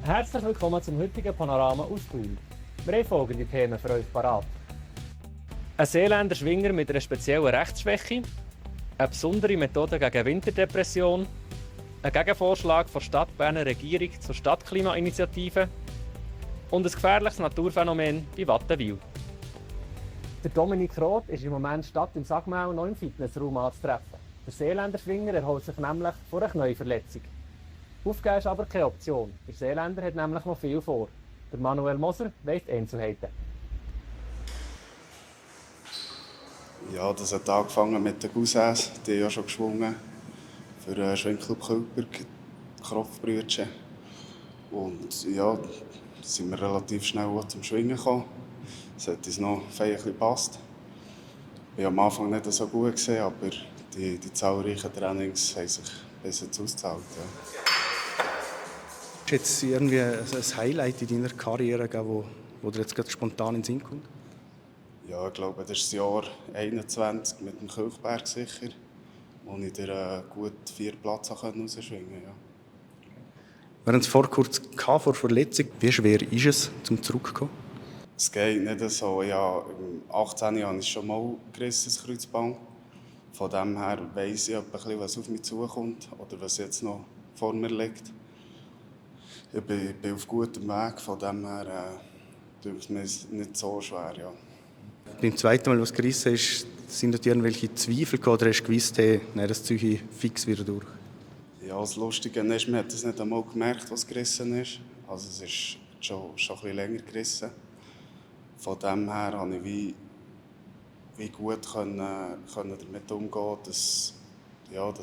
Herzlich willkommen zum heutigen Panorama aus Thun. Wir haben folgende Themen für euch parat. Ein Seeländer Schwinger mit einer speziellen Rechtsschwäche, eine besondere Methode gegen Winterdepression, ein Gegenvorschlag der Stadt Berner Regierung zur Stadtklimainitiative und ein gefährliches Naturphänomen bei Wattenwil. Der Dominik Roth ist im Moment statt im Sagmau noch im Fitnessraum anzutreffen. Der Seeländer Schwinger erholt sich nämlich vor einer Knöchelverletzung. Aufgeben ist aber keine Option. Der Seeländer hat nämlich noch viel vor. Der Manuel Moser weiss die Einzelheiten. Ja, das hat angefangen mit den Cousins, die haben ja schon geschwungen für Schwinkelkörper, Kopfbrütchen. Und ja, da sind wir relativ schnell zum Schwingen gekommen. Es hat uns noch fein gepasst. Ich war am Anfang nicht so gut, aber die zahlreichen Trainings haben sich bis jetzt ausgezahlt. Ja. Ist jetzt irgendwie ein Highlight in deiner Karriere gegeben, wo dir jetzt gerade spontan in den Sinn kommt? Ja, ich glaube, das ist das Jahr 21 mit dem Kirchberg sicher, wo ich dir gut 4 Platz rausschwingen konnte. Ja. Wir hatten es vor kurzem vor Verletzung. Wie schwer ist es, zum Zurückzukommen? Es geht nicht so. Ja, im 18 Jahren habe ich schon mal gerissen, das Kreuzband. Von dem her weiss ich etwa, was auf mich zukommt oder was jetzt noch vor mir liegt. Ich bin auf gutem Weg, von dem her tut es mir nicht so schwer. Ja. Beim zweiten Mal, was du gerissen hast, sind dir irgendwelche Zweifel gehabt, oder hast du gewusst, hey, nein, das ziehe ich fix wieder durch? Ja, das Lustige ist, man hat es nicht einmal gemerkt, was gerissen ist. Also es ist schon ein bisschen länger gerissen. Von dem her konnte ich wie gut damit umgehen, dass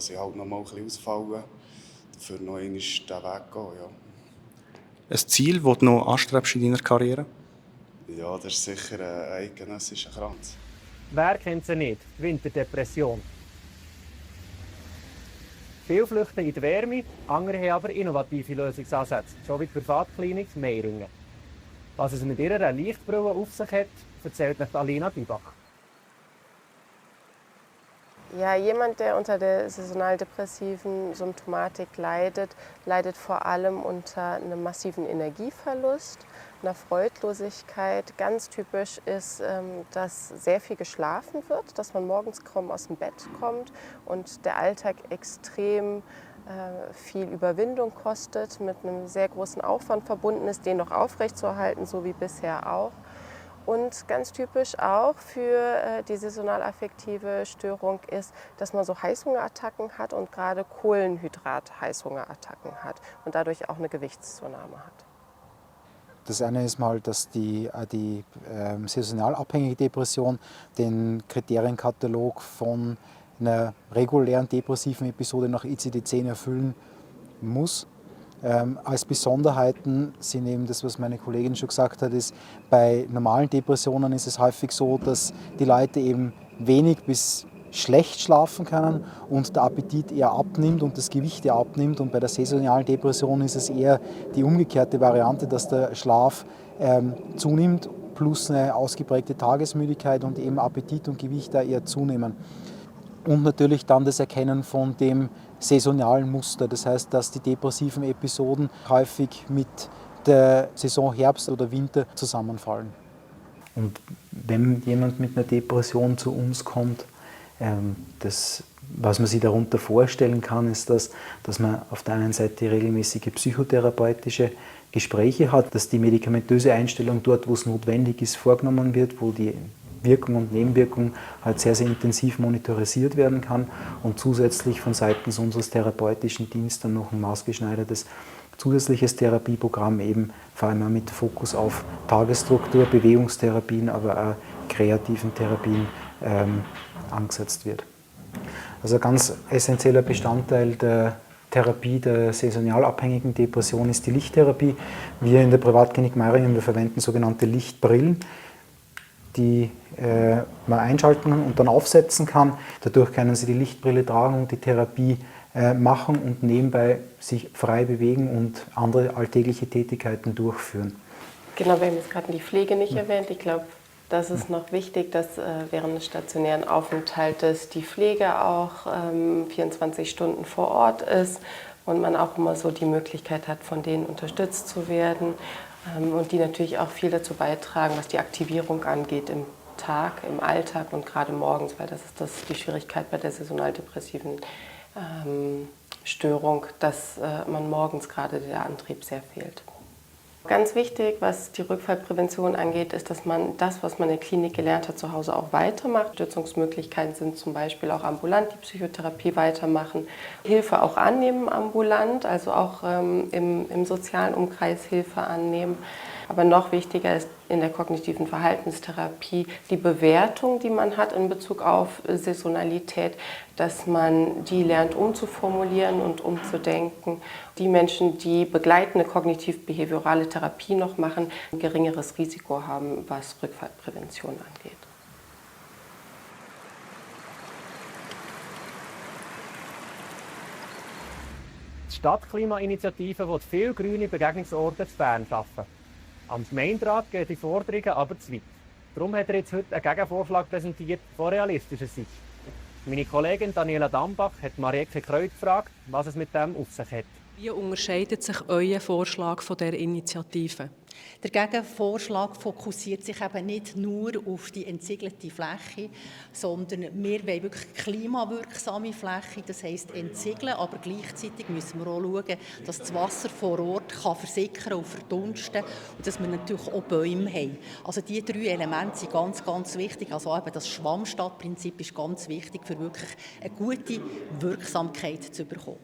ich halt noch mal ein bisschen ausfalle, dafür noch einmal den Weg gehen. Ja. Ein Ziel, das du noch anstrebst in deiner Karriere? Ja, das ist sicher ein eidgenössischer Kranz. Wer kennt sie nicht? Die Winterdepression. Viele flüchten in die Wärme, andere haben aber innovative Lösungsansätze, schon wie die Privatklinik Meiringen. Was es mit ihrer Lichtbrille auf sich hat, erzählt euch Alina Dibach. Ja, jemand, der unter der saisonal-depressiven Symptomatik leidet vor allem unter einem massiven Energieverlust, einer Freudlosigkeit. Ganz typisch ist, dass sehr viel geschlafen wird, dass man morgens kaum aus dem Bett kommt und der Alltag extrem viel Überwindung kostet, mit einem sehr großen Aufwand verbunden ist, den noch aufrechtzuerhalten, so wie bisher auch. Und ganz typisch auch für die saisonal-affektive Störung ist, dass man so Heißhungerattacken hat und gerade Kohlenhydrat-Heißhungerattacken hat und dadurch auch eine Gewichtszunahme hat. Das eine ist mal, dass die saisonal abhängige Depression den Kriterienkatalog von einer regulären depressiven Episode nach ICD-10 erfüllen muss. Als Besonderheiten sind eben das, was meine Kollegin schon gesagt hat, ist, bei normalen Depressionen ist es häufig so, dass die Leute eben wenig bis schlecht schlafen können und der Appetit eher abnimmt und das Gewicht eher abnimmt. Und bei der saisonalen Depression ist es eher die umgekehrte Variante, dass der Schlaf zunimmt, plus eine ausgeprägte Tagesmüdigkeit und eben Appetit und Gewicht da eher zunehmen. Und natürlich dann das Erkennen von dem saisonalen Muster. Das heißt, dass die depressiven Episoden häufig mit der Saison Herbst oder Winter zusammenfallen. Und wenn jemand mit einer Depression zu uns kommt, was man sich darunter vorstellen kann, ist, dass man auf der einen Seite regelmäßige psychotherapeutische Gespräche hat, dass die medikamentöse Einstellung dort, wo es notwendig ist, vorgenommen wird, wo die Wirkung und Nebenwirkung halt sehr, sehr intensiv monitorisiert werden kann und zusätzlich von seitens unseres therapeutischen Dienstes dann noch ein maßgeschneidertes zusätzliches Therapieprogramm, eben vor allem auch mit Fokus auf Tagesstruktur, Bewegungstherapien, aber auch kreativen Therapien angesetzt wird. Also ein ganz essentieller Bestandteil der Therapie der saisonal abhängigen Depression ist die Lichttherapie. Wir in der Privatklinik Meiringen, wir verwenden sogenannte Lichtbrillen, die man einschalten und dann aufsetzen kann. Dadurch können Sie die Lichtbrille tragen und die Therapie machen und nebenbei sich frei bewegen und andere alltägliche Tätigkeiten durchführen. Genau, wir haben jetzt gerade die Pflege nicht erwähnt. Ich glaube, das ist noch wichtig, dass während des stationären Aufenthaltes die Pflege auch 24 Stunden vor Ort ist, und man auch immer so die Möglichkeit hat, von denen unterstützt zu werden und die natürlich auch viel dazu beitragen, was die Aktivierung angeht im Tag, im Alltag und gerade morgens, weil das ist die Schwierigkeit bei der saisonaldepressiven Störung, dass man morgens gerade der Antrieb sehr fehlt. Ganz wichtig, was die Rückfallprävention angeht, ist, dass man das, was man in der Klinik gelernt hat, zu Hause auch weitermacht. Stützungsmöglichkeiten sind zum Beispiel auch ambulant, die Psychotherapie weitermachen, Hilfe auch annehmen ambulant, also auch im sozialen Umkreis Hilfe annehmen. Aber noch wichtiger ist in der kognitiven Verhaltenstherapie die Bewertung, die man hat in Bezug auf Saisonalität, dass man die lernt umzuformulieren und umzudenken. Die Menschen, die begleitende kognitiv-behaviorale Therapie noch machen, ein geringeres Risiko haben, was Rückfallprävention angeht. Die Stadtklimainitiative will viele grüne Begegnungsorte in Bern schaffen. Am Gemeinderat gehen die Forderungen aber zu weit. Darum hat er jetzt heute einen Gegenvorschlag präsentiert, der realistischer ist. Meine Kollegin Daniela Dambach hat Marieke Kreuz gefragt, was es mit dem auf sich hat. Wie unterscheidet sich euer Vorschlag von der Initiative? Der Gegenvorschlag fokussiert sich eben nicht nur auf die entsiegelte Fläche, sondern wir wollen wirklich klimawirksame Fläche, das heisst entsiegeln, aber gleichzeitig müssen wir auch schauen, dass das Wasser vor Ort kann versickern und verdunsten und dass wir natürlich auch Bäume haben. Also diese 3 Elemente sind ganz, ganz wichtig. Also eben das Schwammstadtprinzip ist ganz wichtig, für wirklich eine gute Wirksamkeit zu bekommen.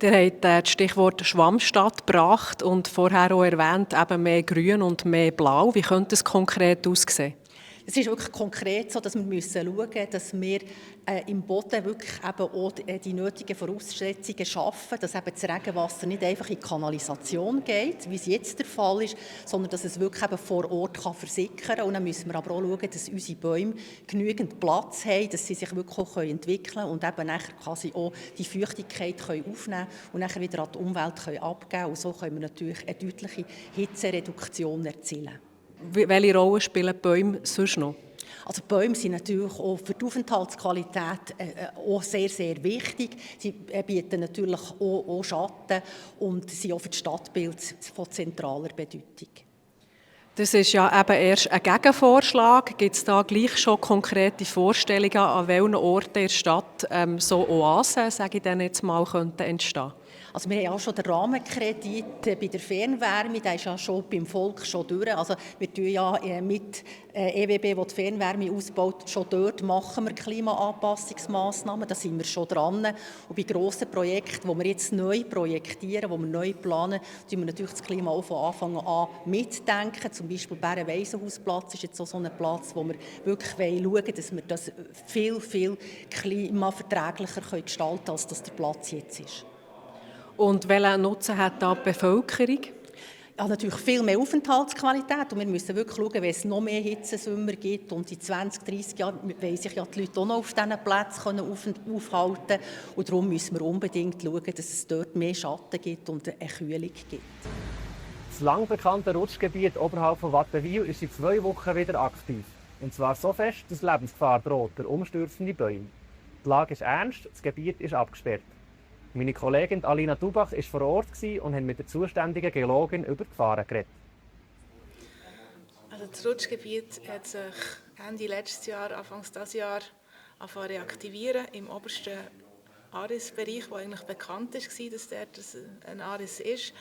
Ihr habt das Stichwort Schwammstadt gebracht und vorher auch erwähnt, eben mehr Grün und mehr Blau. Wie könnte es konkret aussehen? Es ist wirklich konkret so, dass wir schauen müssen, dass wir im Boden wirklich eben auch die nötigen Voraussetzungen schaffen, dass eben das Regenwasser nicht einfach in die Kanalisation geht, wie es jetzt der Fall ist, sondern dass es wirklich eben vor Ort versickern kann. Und dann müssen wir aber auch schauen, dass unsere Bäume genügend Platz haben, dass sie sich wirklich auch entwickeln können und eben nachher quasi auch die Feuchtigkeit aufnehmen können und nachher wieder an die Umwelt abgeben können. Und so können wir natürlich eine deutliche Hitzereduktion erzielen. Welche Rolle spielen Bäume sonst noch? Also Bäume sind natürlich auch für die Aufenthaltsqualität auch sehr, sehr wichtig. Sie bieten natürlich auch Schatten und sind auch für das Stadtbild von zentraler Bedeutung. Das ist ja eben erst ein Gegenvorschlag. Gibt es da gleich schon konkrete Vorstellungen, an welchen Orten in der Stadt so Oasen, sage ich dann jetzt mal, könnten entstehen? Also wir haben auch schon den Rahmenkredit bei der Fernwärme, der ist ja schon beim Volk schon durch. Also wir tun ja mit EWB, wo die Fernwärme ausbaut, schon dort machen wir Klimaanpassungsmaßnahmen, da sind wir schon dran. Und bei grossen Projekten, die wir jetzt neu projektieren, die wir neu planen, tun wir natürlich das Klima auch von Anfang an mitdenken. Zum Beispiel Bären-Waisenhausplatz ist jetzt so ein Platz, wo wir wirklich schauen wollen, dass wir das viel, viel klimaverträglicher gestalten können, als das der Platz jetzt ist. Und welchen Nutzen hat da die Bevölkerung? Ja, natürlich viel mehr Aufenthaltsqualität und wir müssen wirklich schauen, wenn es noch mehr Hitzesommer gibt und in 20, 30 Jahren wollen sich ja die Leute auch noch auf diesen Plätzen aufhalten und darum müssen wir unbedingt schauen, dass es dort mehr Schatten gibt und eine Kühlung gibt. Das lang bekannte Rutschgebiet oberhalb von Wattenwil ist in 2 Wochen wieder aktiv. Und zwar so fest, dass Lebensgefahr droht durch umstürzende Bäume. Die Lage ist ernst, das Gebiet ist abgesperrt. Meine Kollegin Alina Dubach war vor Ort und hat mit der zuständigen Geologin über die Gefahren geredet. Also das Rutschgebiet hat sich Ende letztes Jahr, Anfang dieses Jahr angefangen zu reaktivieren im obersten Arisbereich, wo eigentlich bekannt war, dass dort ein Aris ist.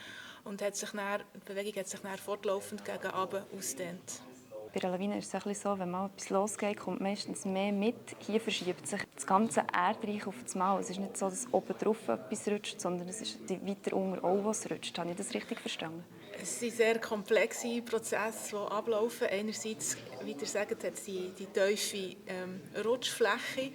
Und die Bewegung hat sich dann fortlaufend gegen unten ausgedehnt. Bei der Lawine ist es ein bisschen so, wenn mal etwas losgeht, kommt meistens mehr mit. Hier verschiebt sich das ganze Erdreich auf das Mal. Es ist nicht so, dass oben drauf etwas rutscht, sondern es ist weiter unten auch, was rutscht. Habe ich das richtig verstanden? Es sind sehr komplexe Prozesse, die ablaufen. Einerseits, wie ihr sagt, hat es die tiefe Rutschfläche,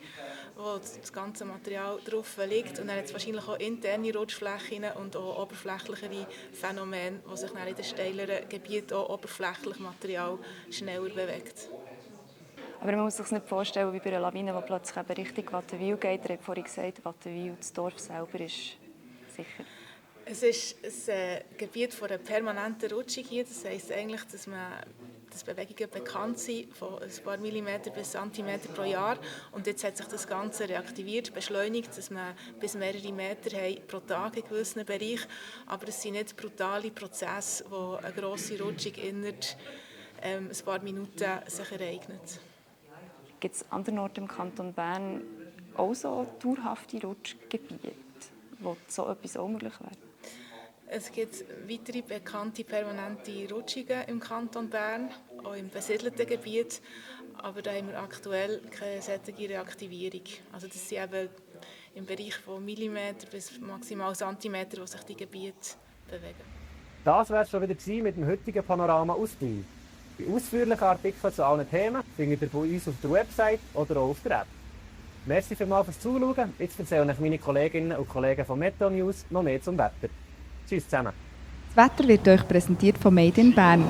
wo das ganze Material drauf liegt. Und dann hat es wahrscheinlich auch interne Rutschflächen und auch oberflächlichere Phänomene, wo sich dann in den steileren Gebieten auch oberflächlich Material schneller bewegt. Aber man muss sich nicht vorstellen, wie bei einer Lawine, die plötzlich eben Richtung Wattenwil geht. Ihr habt vorhin gesagt, Wattenwil, das Dorf selber ist sicher. Es ist ein Gebiet von einer permanenten Rutschung hier. Das heisst eigentlich, dass dass Bewegungen bekannt sind, von ein paar Millimeter bis Zentimeter pro Jahr. Und jetzt hat sich das Ganze reaktiviert, beschleunigt, dass wir bis mehrere Meter haben pro Tag in gewissen Bereichen. Aber es sind nicht brutale Prozesse, wo eine grosse Rutschung innerhalb ein paar Minuten sich ereignet. Gibt es andernorts im Kanton Bern auch so dauerhafte Rutschgebiete, wo so etwas auch möglich wäre? Es gibt weitere bekannte permanente Rutschungen im Kanton Bern, auch im besiedelten Gebiet, aber da haben wir aktuell keine solche Reaktivierung. Also das sind eben im Bereich von Millimeter bis maximal Zentimeter, wo sich die Gebiete bewegen. Das wäre es schon wieder mit dem heutigen Panorama aus Biel. Die ausführlichen Artikel zu allen Themen findet ihr bei uns auf der Website oder auch auf der App. Merci vielmals fürs Zuschauen. Jetzt erzählen euch meine Kolleginnen und Kollegen von Meteo News noch mehr zum Wetter. Tschüss zusammen. Das Wetter wird euch präsentiert von Made in Bern.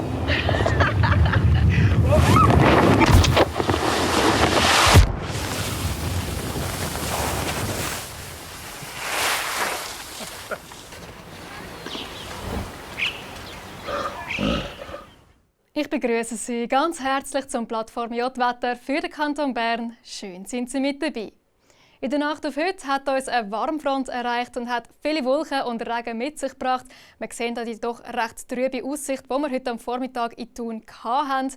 Ich begrüße Sie ganz herzlich zum Plattform J-Wetter für den Kanton Bern. Schön sind Sie mit dabei. In der Nacht auf heute hat uns eine Warmfront erreicht und hat viele Wolken und Regen mit sich gebracht. Wir sehen hier die doch recht trübe Aussicht, die wir heute am Vormittag in Thun hatten.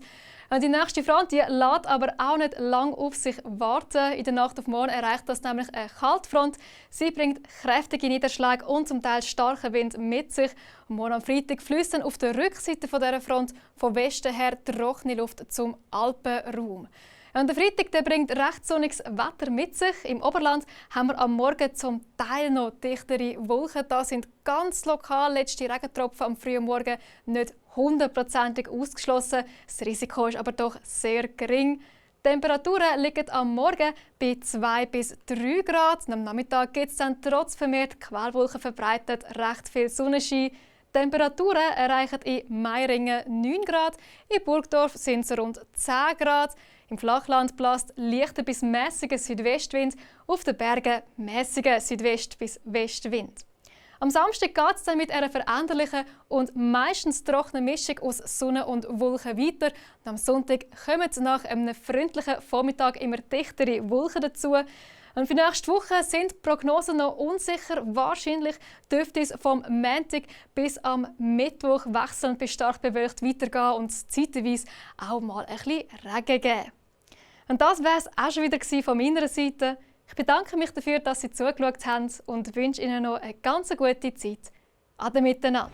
Und die nächste Front die lässt aber auch nicht lange auf sich warten. In der Nacht auf morgen erreicht das nämlich eine Kaltfront. Sie bringt kräftige Niederschläge und zum Teil starken Wind mit sich. Und morgen am Freitag fließt dann auf der Rückseite dieser Front von Westen her trockene Luft zum Alpenraum. Und der Freitag der bringt recht sonniges Wetter mit sich. Im Oberland haben wir am Morgen zum Teil noch dichtere Wolken. Da sind ganz lokal letzte Regentropfen am frühen Morgen nicht 100%ig ausgeschlossen. Das Risiko ist aber doch sehr gering. Die Temperaturen liegen am Morgen bei 2 bis 3 Grad. Am Nachmittag gibt es dann trotz vermehrt Quellwolken verbreitet recht viel Sonnenschein. Die Temperaturen erreichen in Meiringen 9 Grad, in Burgdorf sind es rund 10 Grad. Im Flachland bläst leichter bis mäßiger Südwestwind, auf den Bergen mäßiger Südwest- bis Westwind. Am Samstag geht es dann mit einer veränderlichen und meistens trockenen Mischung aus Sonne und Wolken weiter. Und am Sonntag kommen nach einem freundlichen Vormittag immer dichtere Wolken dazu. Und für nächste Woche sind die Prognosen noch unsicher. Wahrscheinlich dürfte es vom Montag bis am Mittwoch wechselnd bis stark bewölkt weitergehen und es zeitweise auch mal ein bisschen Regen geben. Und das war es auch schon wieder von meiner Seite. Ich bedanke mich dafür, dass Sie zugeschaut haben und wünsche Ihnen noch eine ganz gute Zeit. Ade miteinander.